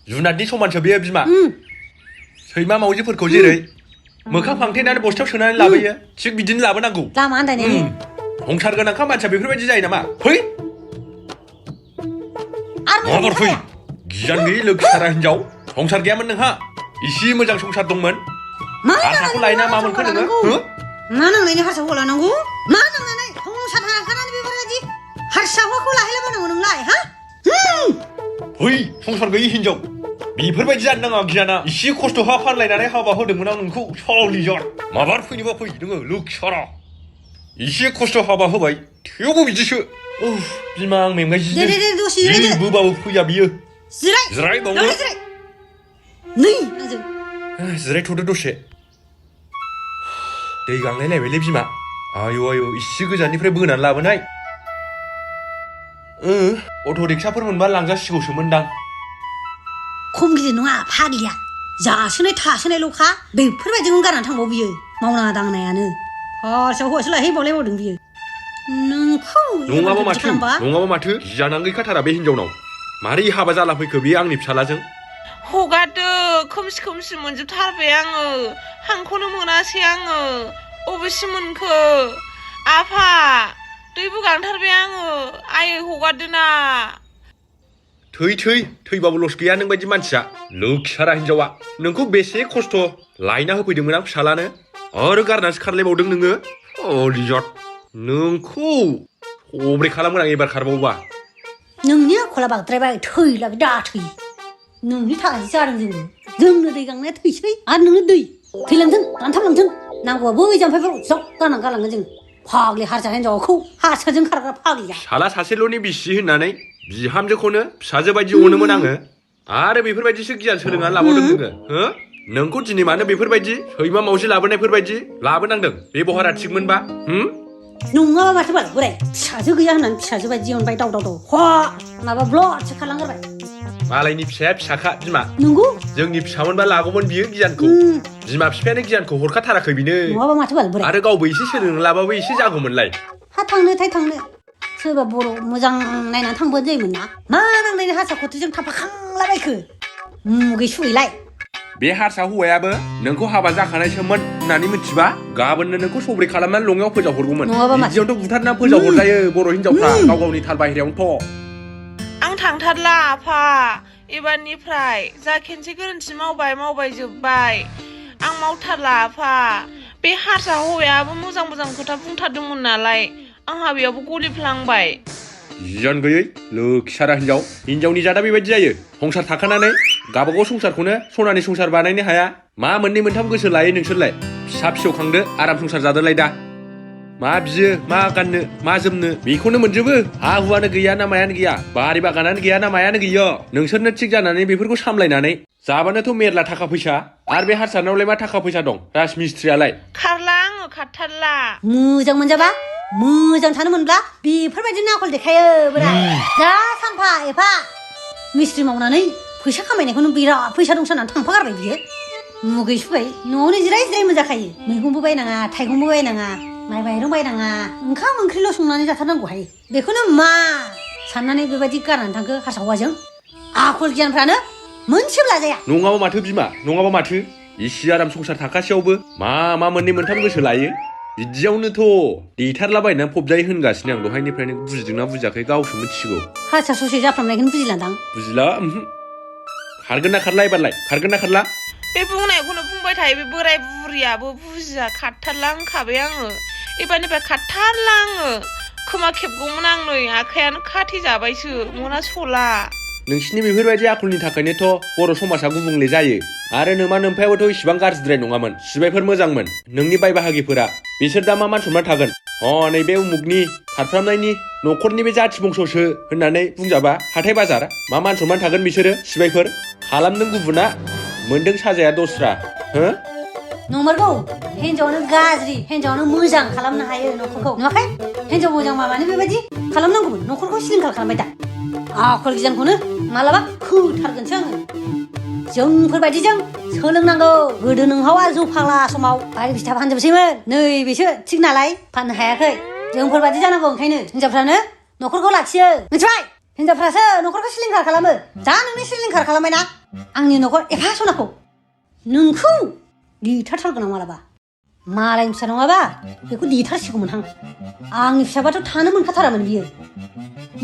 जुनादनि समानसो बेयो बिमा सैमा मावजिफोरखौ जेरै मोखां फांथेनानै बस्थायाव सोनानै लाबोयो थिग बिदिनो लाबोनांगौ लामा आन्दायनायनि संसार गोनांखा मानसिया बेफोरबायदि जायो नामा फै माबार फै गियान गैयै लोखिसारा हिनजाव संसार गैयामोन नोंहा इसे मोजां संसार दंमोन हारसाखौ लायना मा मोनखो नोङो मा नांनायनि हारसाखौ लानांगौ मा नांनानै संसार हाखानानै बेफोरबायदि हारसा हौवाखौ लाहैलाबायनांगौ नोंलाय हा फै संसार गैयै हिनजाव बेफोरबायदि जानो नाङा गियाना इसे खस्थ' हा फानलायनानै हाबा होदोंमोन आं नोंखौ सालिजार माबार फैनोबा फै नोङो लोखिसारा इसे खस्थ' हाबा होबाय थेवबो बिदिसो बिमा आं मेंगायजिनो जि बोबाबो फैया बियो जिराय बावनो नै आंजों जिरायथ'दो दसे दै गांलायलायबायलै बिमा आयौ इसे गोजाननिफ्राय बोनानै लाबोनाय अट' रिक्साफोर मोनबा लांजासिगौसोमोनदां खम गिदिर नङा फाग्लिया जासोनाय थासोनायल'खा बेफोरबायदिखौनो गारनानै थांबाव बियो मावनाङा दांनायानो हारसा हौवासो लाहैबावलायबावदों बियो नोंखौ नङाबा माथो गियानानो गैखाथारा बे हिनजावनाव मारै हाबा जाला फैखो बेयो आंनि फिसालाजों हगारदो खोमसि मोनजोबथारबाय आङो हांखौनो मोनासै आङो अबेसिम मोनखो आफा दैबो गांथारबाय आङो आयै हगारदो ना थैबाबो लस गैया नों बायदि मानसिया लोखिसारा हिनजावा नोंखौ बेसे खस्थ' लायना होफैदोंमोन आं फिसालानो आरो गारनासो खारलायबावदों नोङो अलिजत नोंखौ सब्रे खालामगोन आं एबार खारबावबा नोंनि आखला बांद्रायबाय थैलाबो दा थै नोंनि थाखायसो जादों जोंनो दै गांनाया थैसै आरो नोंनो दै थैलांथों दानथाबलांथों नांगौबा बै जाम्फैफोराव जग गारनानै गालांगोन जों फाग्लि हारसा हिनजावखौ हारसाजों खारग्रा फाग्लिया फिसाला सासेल'नि बिसि होननानै बिहामजोखौनो फिसाजो बायदि अनोमोन आङो आरो बेफोरबायदिसो गियान सोलोंनानै लाबावदों नोङो नोंखौ दिनै मानो बेफोरबायदि सैमा मावजि लाबोनायफोरबायदि लाबोनांदों बेबहारा थिगमोनबा नङाबा माथो बाल बोराय फिसाजो गैया होननानै फिसाजो बायदि अनबाय दाव माबा ब्लडसो खालामगारबाय मालायनि फिसाया फिसाखा बिमा नंगौ जोंनि फिसामोनबा लागौमोन बियो गियानखौ बिमा बिफायानो गियानखौ हरखाथाराखै बिनो नङाबा माथो बाल बोराय आरो गावबो एसे सोलोंनो लाबाबो एसे जागौमोनलाय हा थांनो सोरबा बर' मोजां नायनानै थांबानो जायोमोन ना मा नांनायनि हारसा खथ'जों थाफाखांलाबायखो मुगै सुगैलाय बे हारसा हौवायाबो नोंखौ हाबा जाखानायसोमोन होननानै मिथिबा गाबोननो नोंखौ सब्रै खालामनानै लङायाव फोजावहरगौमोन बिदियावनोथ' बुथारना फोजावहरजायो बर' हिनजावफ्रा गाव गावनि थाल बाहेरायावनोथ' आं थांथारला आफा एबारनिफ्राय जा खेनसे गोरोन्थि मावबाय जोब्बाय आं मावथारला आफा बे हारसा हौवायाबो मोजां खोथा बुंथारदोंमोन नालाय आंहा बेयावबो गलिफ्लांबाय गियान गैयै लोखिसारा हिनजावनि जादा बेबायदि जायो संसार थाखानानै गावबागाव संसारखौनो सनानि संसार बानायनो हाया मा मोननै मोनथाम गोसो लायो नोंसोरलाय फिसा फिसौ खांदो आराम संसार जादोलाय दा मा बियो मा गाननो मा जोमनो बेखौनो मोनजोबो हा हुआनो गैया ना मायानो गैया बारि बागानानो गैया ना मायानो गैया नोंसोरनो थिग जानानै बेफोरखौ सामलायनानै जाबानोथ' मेरला थाखा फैसा आरो बे हारसानावलाय मा थाखा फैसा दं राजमिस्ट्रियालाय खारला आङो खारथारला मोजां मोनजाबा मोजां थानो मोनब्ला बेफोरबायदिनो आखल देखायो बोराय दा सानफा एफा मिस्ट्रि मावनानै फैसा खामायनायखौनो बिराद फैसा दं साननानै थांफागारबाय बियो मुगै सुबाय न'आवनो जिराय मोनजाखायो मैगंबो बायनाङा थाइगंबो बायनाङा माइ माइरं बायनाङा ओंखाम ओंख्रिल' संनानै जाथारनांगौहाय बेखौनो मा साननानै बेबायदि गारनानै थांखो हारसा हौवाजों आखल गियानफ्रानो मोनसेबो लाजाया नङाबा माथो बिमा नङाबा माथो इसे आराम संसार थाखासेयावबो मा मोननै मोनथाम गोसो लायो बिदियावनोथ' देथारलाबायनानै फबजायो होनगासिनो आं दहायनिफ्रायनो बुजिदोंना बुजियाखै गावसो मिथिसिगौ हारसा ससे जाफ्रामनायखौनो बुजिलांदां बुजिला खारगोन ना खारला एबारलाय खारगोन ना खारला बे बुंनायखौनो बुंबाय थायो बे बोराय बुरियाबो बुजिया खारथारला होनखाबाय आङो एबारनिफ्राय खारथारला आङो खोमा खेबगौमोन आं नै आखायानो खाथे जाबायसो मना सला नोंसिनि बेफोरबायदि आखलनि थाखायनोथ' बर' समाजा गुबुंले जायो आरो नोमा नोम्फायाबोथ' इसिबां गाज्रिद्राय नङामोन सिबायफोर मोजांमोन नोंनि बाय बाहागिफोरा बिसोर दा मा मान सनमान थागोन नैबे उमुगनि खारफ्रामनायनि न'खरनि बे जाथि बंस'सो होननानै बुंजाबा हाथाय बाजार मा मान सनमान थागोन बिसोरो सिबायफोर खालामदों गुबुना मोनदों साजाया दस्रा नंमारगौ हिनजावनो गाज्रि हिनजावनो मोजां खालामनो हायो न'खरखौ नुवाखै हिनजाव मोजां माबानो बेबायदि खालामनांगौमोन न'खरखौ सिलिंखार खालामबाय दा आखल गियानखौनो मालाबा होथारगोनसो आङो जोंफोरबायदिजों सोलोंनांगौ गोदो नोंहावा जौ फाग्ला समाव बारि बिथा फानजोबसैमोन नैबेसो थिग नालाय फाननो हायाखै जोंफोरबायदि जानांगौ ओंखायनो हिनजावफ्रानो न'खरखौ लाखियो मिथिबाय हिनजावफ्रासो न'खरखौ सिलिंखार खालामो दा नोंनि सिलिंखार खालामबाय ना आंनि न'खर एफा सनाखौ नोंखौ दिथारथारगोन आं मालाबा मालायनि फिसा नङाबा बेखौ दिथारसिगौमोनहां आंनि फिसाबाथ' थानो मोनखाथारामोन बियो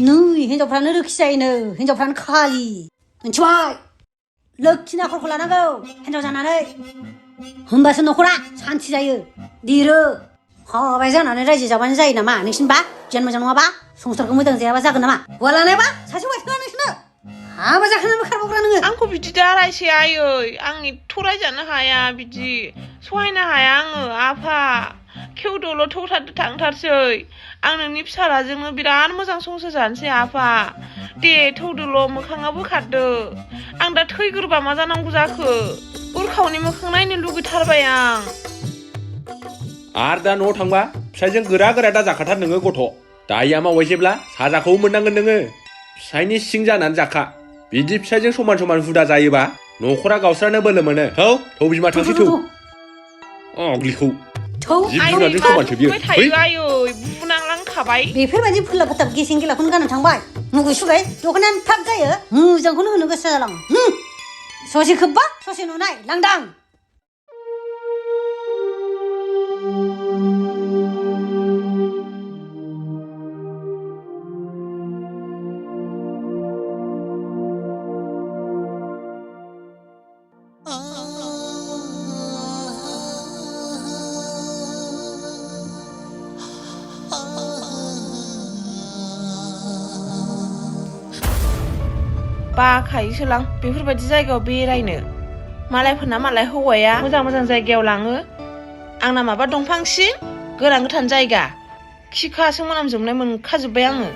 नै हिनजावफ्रानो रोखि जायोनो हिनजावफ्रानो खालि मिन्थिबाय लोखिनि आखलखौ लानांगौ हिनजाव जानानै होमबासो न'खरा सान्थि जायो देरो हाबाय जानानै रायजो जाबानो जायो नामा नोंसिनबा गियान मोजां नङाबा संसारखौ मोजां जायाबा जागोन नामा हौवा लानायबा सासे हौवासो नोंसोरनो हाबा जाखानानैबो खारबावग्रा नोङो आंखौ बिदि दारायसै आयै आं एथ' रायजानो हाया बिदि सहायनो हाया आङो आफा खेवदोल' थौथारदो थांथारसै आं नोंनि फिसालाजोंनो बिराद मोजां संसार जानोसै आफा दे थौदोल' मोखाङाबो खारदो आं दा थैग्रोबा मा जानांगौ जाखो उरखावनि मोखां नायनो लुगैथारबाय आं आरो दा न'आव थांबा फिसाइजों गोरा गोरा दा जाखाथार नोङो गथ' दाया मावबाय जेब्ला साजाखौ मोननांगोन नोङो फिसाइनि सिं जानानै जाखा बिदि फिसाइजों समान समान हुदा जायोबा न'खरा गावस्रानो बोलो मोनो थौ बिमा थांसै थौ अग्लिखौ जिब जुनारजों समानसो बियो थायो आयै बुनांलांखाबाय बेफोरबायदि फुला फाथाब गेसें गेलाखौनो गानना थांबाय मुगै सुगै दख'नायानो थाब जायो मोजांखौनो होनो गोसो जालाङो ससे खोबबा ससे नुनाय लांदां बाखायोसोलां बेफोरबायदि जायगायाव बेरायनो मालायफोरना मालाय हौवाया मोजां मोजां जायगायाव लाङो आंना माबा दंफां सिं गोरान गोथान जायगा खिखासो मोनामजोबनाय मोनखाजोब्बाय आङो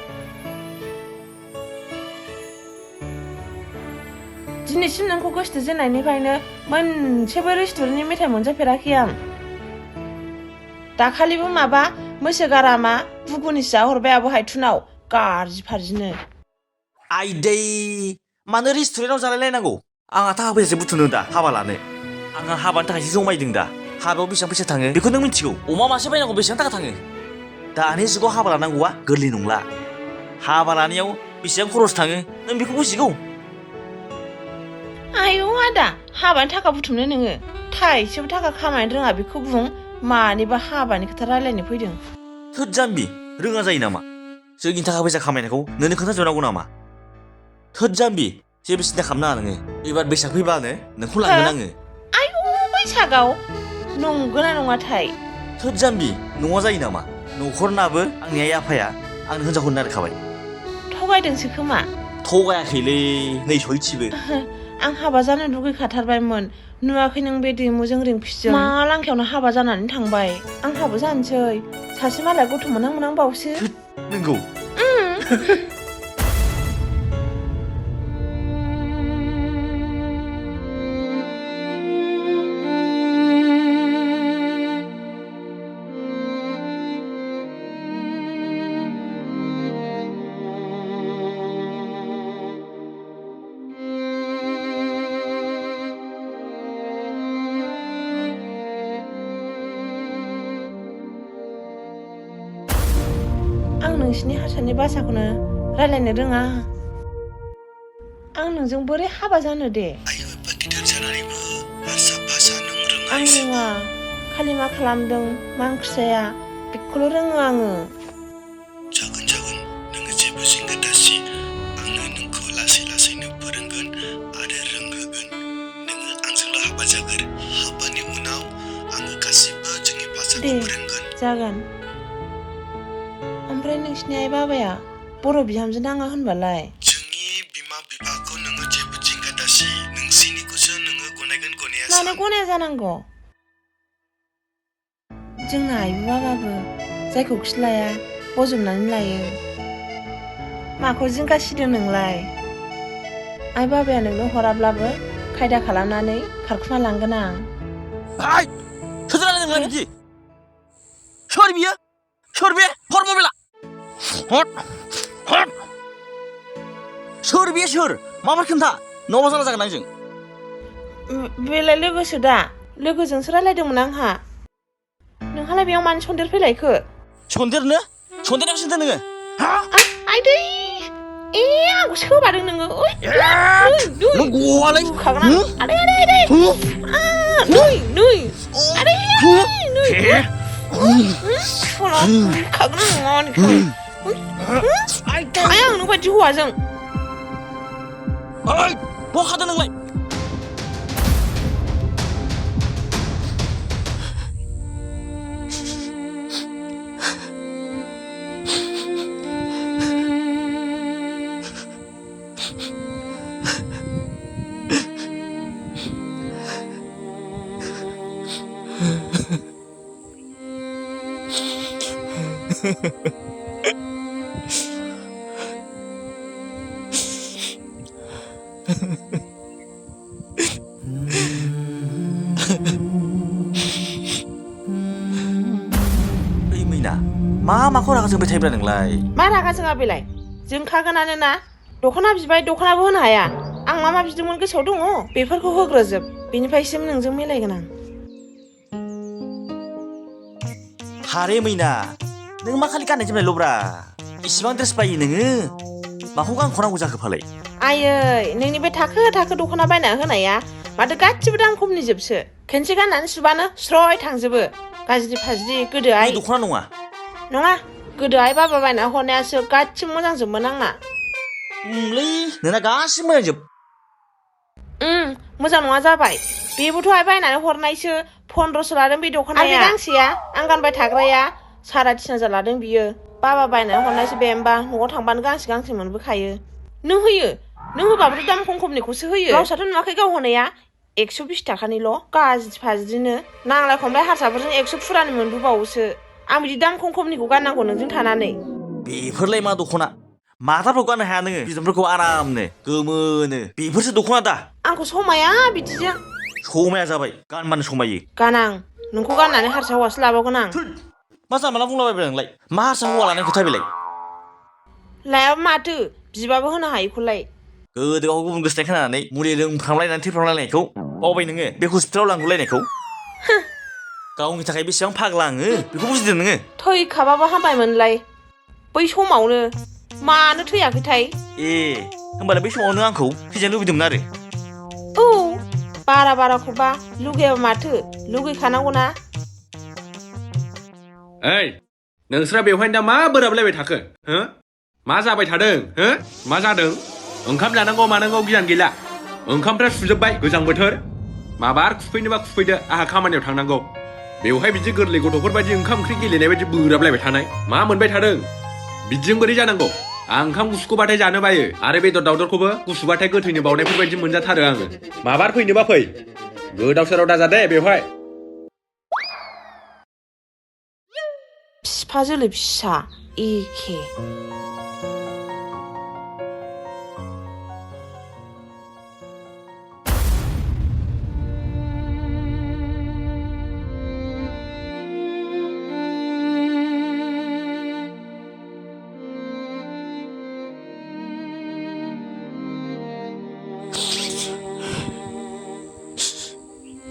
दिनैसिम नोंखौ गोसो जेननायनिफ्रायनो मोनसेबो रेस्टुरेन्टनि मेथाइ मोनजाफेराखै आं दाखालिबो माबा मैसो गारामा बुगुनिसो जाहरबाय आब' हायथुनाव गाज्रि फारजिनो आइदै मानो रेस्टुरेन्टाव जालायलायनांगौ आंहा थाखा फैसासो बुथुमदों दा हाबा लानो आंहा हाबानि थाखायसो जमायदों दा हाबायाव बेसेबां फैसा थाङो बेखौ नों मिथिगौ अमा मासे बायनांगौ बेसेबां थाखा थाङो दानि जुगाव हाबा लानांगौआ गोरलै नंला हाबा लानायाव बेसेबां खरस थाङो नों बेखौ बुजिगौ आयौ आदा हाबानि थाखा बुथुमनो नोङो थाइसेबो थाखा खामायनो रोङा बेखौ बुं मानिबा हाबानि खोथा रायलायनो फैदों थोद जाम्बि रोङा जायो नामा जोंनि थाखा फैसा खामायनायखौ नोंनो खोन्थाजोबनांगौ नामा थोद जाम्बि जेबो सिन्था खालामनाङा नोङो एबार बैसाग फैबानो नोंखौ लांगोन आङो आयौ बैसागाव नंगौना नङाथाय थोद जाम्बि नङा जायो नामा न'खरनाबो आंनि आइ आफाया आंनो हिनजावखौ नारखाबाय थगायदोंसो खोमा थगायाखैलै नै सयथिबो आं हाबा जानो लुगैखाथारबायमोन नुवाखै नों बे दैमुजों रिंफिजों मा लांखायावनो हाबा जानानै थांबाय आंहाबो जानोसै सासे मालाय गथ' मोनहां बावसो नंगौ आं नोंसिनि हारसानि भाषाखौनो रायलायनो रोङा आं नोंजों बोरै हाबा जानो दे आं रोङा खालि मा खालामदों मा ओंख्रि जाया बेखौल' रोङो आङो जागोन नोङो जेबो जिंगा दासि आंनो नोंखौ लासै लासैनो फोरोंगोन आरो रोंहोगोन नोङो आंजोंल' हाबा जागोन हाबानि उनाव आङो गासिबो जोंनि भाषाखौ फोरोंगोन जागोन ओमफ्राय नोंसिनि आइ बाबाया बर' बिहामजो नाङा होनबालाय जोंनि बिमा बिफाखौ नोङो जेबो जिंगा दासि नोंसिनिखौसो नोङो गनायगोन गनाया मानो गनाया जानांगौ जोंना आइ बाबाबो जायखौ खिलाया बजबनानै लायो माखौ जिंगा सिदों नोंलाय आइ बाबाया नोंनो हराब्लाबो खायदा खालामनानै खारखुमा लांगोन आं सोरजों नोंलाय बिदि सोर बियो सोर बे हर मबाइला हर सोर बे सोर माबोरै खोन्था न'मा जाना जागोन आंजों बेलाय लोगोसो दा लोगोजोंसो रायलायदोंमोन आंहा नोंहालाय बेयाव मानो सन्देर फैलायखो सन्देरनायाव नोङो आइदै ए आंखौ सोबादों नोङो ओइ मा गवालाय खागोन आं आदै आदै आदै नै आदै नै खागोन आं थाया आं नोंबायदि हौवाजों बहा खादों नोंलाय ओइ मैना माखौ रागा जोंबाय थायोब्रा नोंलाय मा रागा जोङा बेलाय जोंखागोनानो ना दख'ना बिबाय दख'नाबो होनो हाया आं मा बिदोंमोन गोसोआव दङ बेफोरखौ होग्रोजोब बेनिफ्रायसो नोंजों मिलायगोन आं हारे मैना नों मा खालि गाननाय जोमनायल'ब्रा इसिबां ड्रेस बायो नोङो माखौ गानख'नांगौ जाखो फालाय आयै नोंनि बे थाखो दख'ना बायना होनाया माथो गासिबो दाम खमनि जोबसो खेनसे गाननानै सुबानो स्रय थांजोबो गाज्रि फाज्रि गोदोहाय बे दख'ना नङा गोदोहाय बाबा बायना हरनायासो गासिबो मोजांजोबमोन आंना लै नोंना गासिबो मोजांजोब मोजां नङा जाबाय बेबोथ' बायनानै हरनायसो 1500 लादों बे दख'नाया गांसेया आं गानबाय थाग्राया 3,500 लादों बियो बाबा बायनानै हरनायसो बे होमबा न'आव थांबानो गांसे मोनबोखायो नों होयो नों होबाबोथ' दाम खमनिखौसो होयो गावसाथ' नुवाखै गाव होनाया 120 थाखानिल' गाज्रि फाज्रिनो नांलाय खमलाय हारसाफोरजों 100 फुरानि मोनबोबावोसो आं बिदि दाम खमनिखौ गाननांगौ नोंजों थानानै बेफोरलाय मा दख'ना माथाफ्राव गाननो हाया नोङो बिदनफोरखौ आरामनो गोमोनो बेफोरसो दख'ना दा आंखौ समाया बिदिजों समाया जाबाय गानबानो समायो गानां नोंखौ गाननानै हारसा हौवासो लाबावगोन आं मा जामाला बुंलाबायबाय नोंलाय मा हारसा हौवा लानाय खोथा बेलाय लायाबा माथो बिबाबो होनो हायोखौलाय गोदोआव गुबुन गोसोनाय खोनानानै मुलि रोंफ्रामलायनानै थैफ्रामलायनायखौ बावबाय नोङो बे हस्पिटालाव लांगुलायनायखौ गावनि थाखाय बेसेबां फाग्ला आङो बेखौ बुजिदों नोङो थैखाबाबो हामबायमोनलाय बै समावनो मानो थैयाखैथाय होमबालाय बै समाव नों आंखौ थैजानो लुबैदोंमोन आरो औ बाराखौबा लुगैयाबा माथो लुगैखानांगौना ओइ नोंस्रा बेवहाय दा मा बोराबलायबाय थाखो हो मा जाबाय थादों हो मा जादों ओंखाम जानांगौ मानांगौ गियान गैला ओंखामफ्रा सुजोबबाय गोजां बोथोर माबार खुफैनोबा खुफैदो आहा खामानियाव थांनांगौ बेवहाय बिदि गोरलै गथ'फोर बायदि ओंखाम ओंख्रि गेलेनाय बायदि बोराबलायबाय थानाय मा मोनबाय थादों बिदिजों बोरै जानांगौ आं ओंखाम गुसुखौबाथाय जानो बायो आरो बेदर दावदरखौबो गुसुबाथाय गोथैनो बावनायफोर बायदि मोनजाथारो आङो माबार फैनोबा फै गोदाव सोराव दाजा दे बेवहाय फिफा जोलै फिसा एखे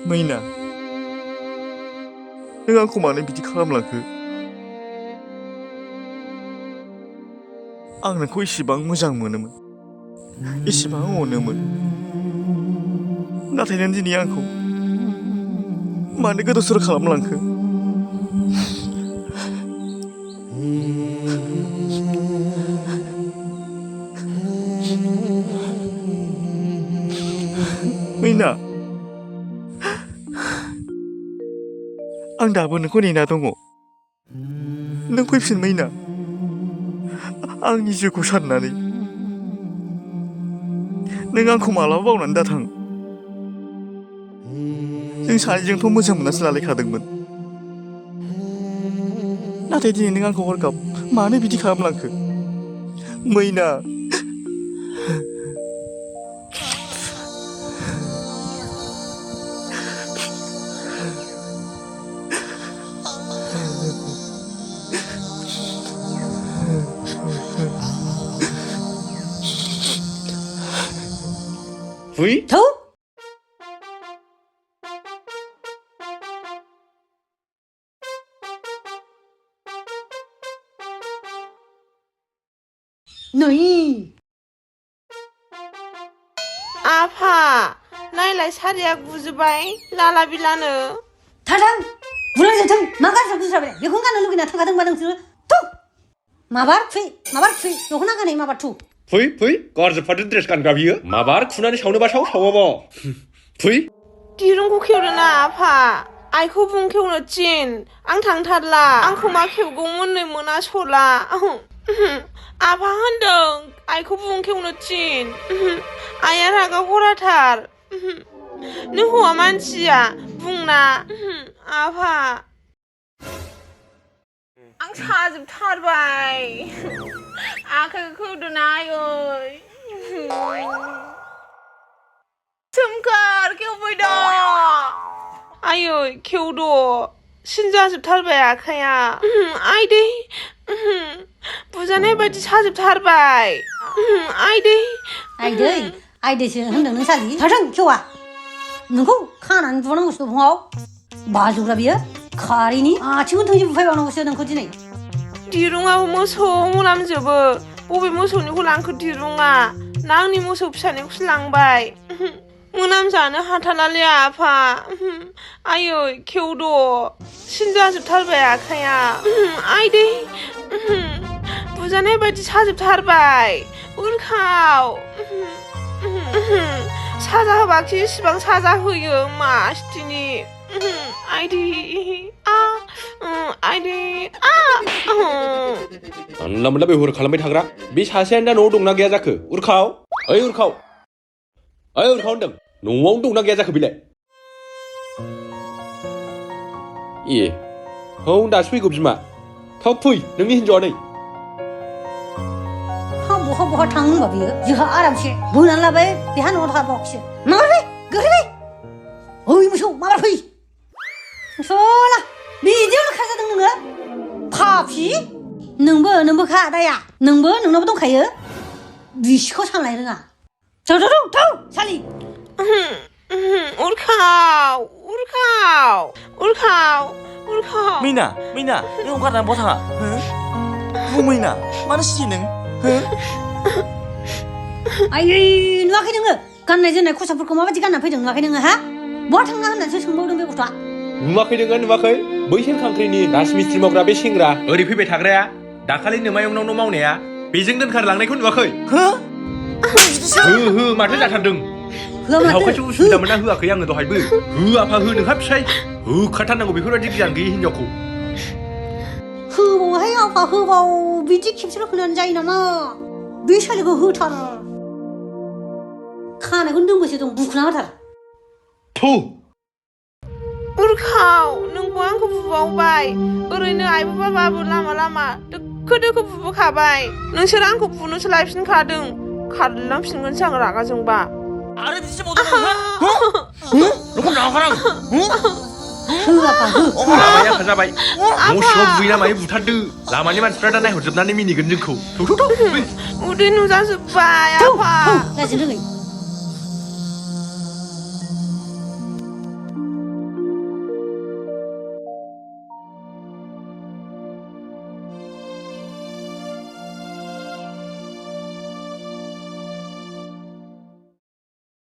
मैना नों आंखौ मानो बिदि खालामलांखो आं नोंखौ इसेबां मोजां मोनोमोन इसेबां अनोमोन नाथाय नों दिनै आंखौ मानो गोदाव सोराव खालामलांखो मैना आं दाबो नोंखौ नेना दङ नों फैफिन मैना आंनि जिउखौ साननानै नों आंखौ मालाबा बावनानै दाथां जों सानैजोंथ' मोजां मोननासो लालायखादोंमोन नाथाय दिनै नों आंखौ हरखाब मानो बिदि खालामलांखो मैना हुई थौ नै आफा नायलाय सारिया गुजोब्बाय लाला बिलानो थाथां बुलायजोंथों मा गाज्रि बुजिरा बेलाय बेखौनो गाननो लुगैना थांखादोंबा नोंसोरो थु माबार थुइ दख'ना गानै माबार थु फै गारजोबफादो ड्रेस गानग्रा बियो माबार खुनानै सावनोबा सावाबा फै दिरुंखौ खेवदोना आफा आइखौ बुं खेवनो थिन आं थांथारला आंखौ मा खेवगौमोन नै मोना सला आफा होनदों आइखौ बुं खेवनो थिन आइया रागा खराथार नों हौवा मानसिया बुंना आफा आं साजोबथारबाय आखाइखौ खेवदोना आयै सोमखोर खेवफैद' आयै खेवद' सिन जाजोबथारबाय आखाइया आइदै बुजानाय बायदि साजोबथारबाय आइदैसो होनदों नों सालि थाथों खेवा नोंखौ खानानै बुनांगौसो दंफाङाव बाजुग्रा बियो खारिनि आथिंखौ थोंजों बुफायबावनांगौसो नोंखौ दिनै दिरुङाबो मोसौ मोनामजोबो बबे मोसौनिखौ लांखो दिरुङा ना आंनि मोसौ फिसानिखौसो लांबाय मोनामजानो हाथारलालै आफा आयै खेवद' सिन जाजोबथारबाय आखाइया आइदै बुजानाय बायदि साजोबथारबाय उरखाव साजा होबाखि इसिबां साजा होयो मासथिनि आइदै जानला मोनला बेहर खालामबाय थाग्रा बे सासेयानो दा न'आव दंना गैया जाखो उरखाव उरखाव होनदों न'आवनो दंना गैया जाखो बेलाय ए दासो फैगौ बिमा थाब फै नोंनि हिन्जावआ नै बहा थाङो होनबा बियो जोंहा आरामसे बोनानै लाबाय बेहा न'आव थाबावाखिसो माबार फै गोख्रै ओइ मोसौ माबार फै सला बिदियावनो खाजादों नोङो फाफि नोंबो खा दाया नोंनावबो दंखायो बिसिखौ सामलाय रोङा थौ सालि उरखाव मैना नों गारनानै बहा थाङा बुं मैना मानो सिरि नों आयै नुवाखै नोङो गाननाय जोमनाय खसाबफोरखौ माबायदि गानना फैदों नुवाखै नोङो हा बहा थाङा होननानैसो सोंबावदों बे गथ'आ नुवाखै बैसेन खांख्रिनि राजमिस्ट्रि मावग्रा बे सेंग्रा ओरै फैबाय थाग्राया दाखालि नोमायंनाव न' मावनाया बेजों दोनखारलांनायखौ नुवाखै माथो जाथारदों दावखासो उसुबिदा मोना होआखै आङो दहायबो आफा नोंहा फिसाय होखाथारनांगौ बेफोरबायदि गियान गैयै हिनजावखौ होबावहाय आफा होबाव बिदि खेबसेल' होनानै जायो नामा बे सालिखौ होथार खानायखौनो दोंबोसो दं बुखुना होथार उरखाव नोंबो आंखौ बुबावबाय ओरैनो आइबो बाबाबो लामा दोखो बुबोखाबाय नोंसोर आंखौ बुनोसो लायफिनखादों खारलांफिनगोनसो आं रागा जोंबा आरो बिदिसो मावदों नोंखौ नागार आं जाबाय न' सिङाव बुहैना मायो बुथारदो लामानि मानसिफ्रा दा नायहरजोबनानै मिनिगोन जोंखौ उदै नुजाजोब्बाय आफा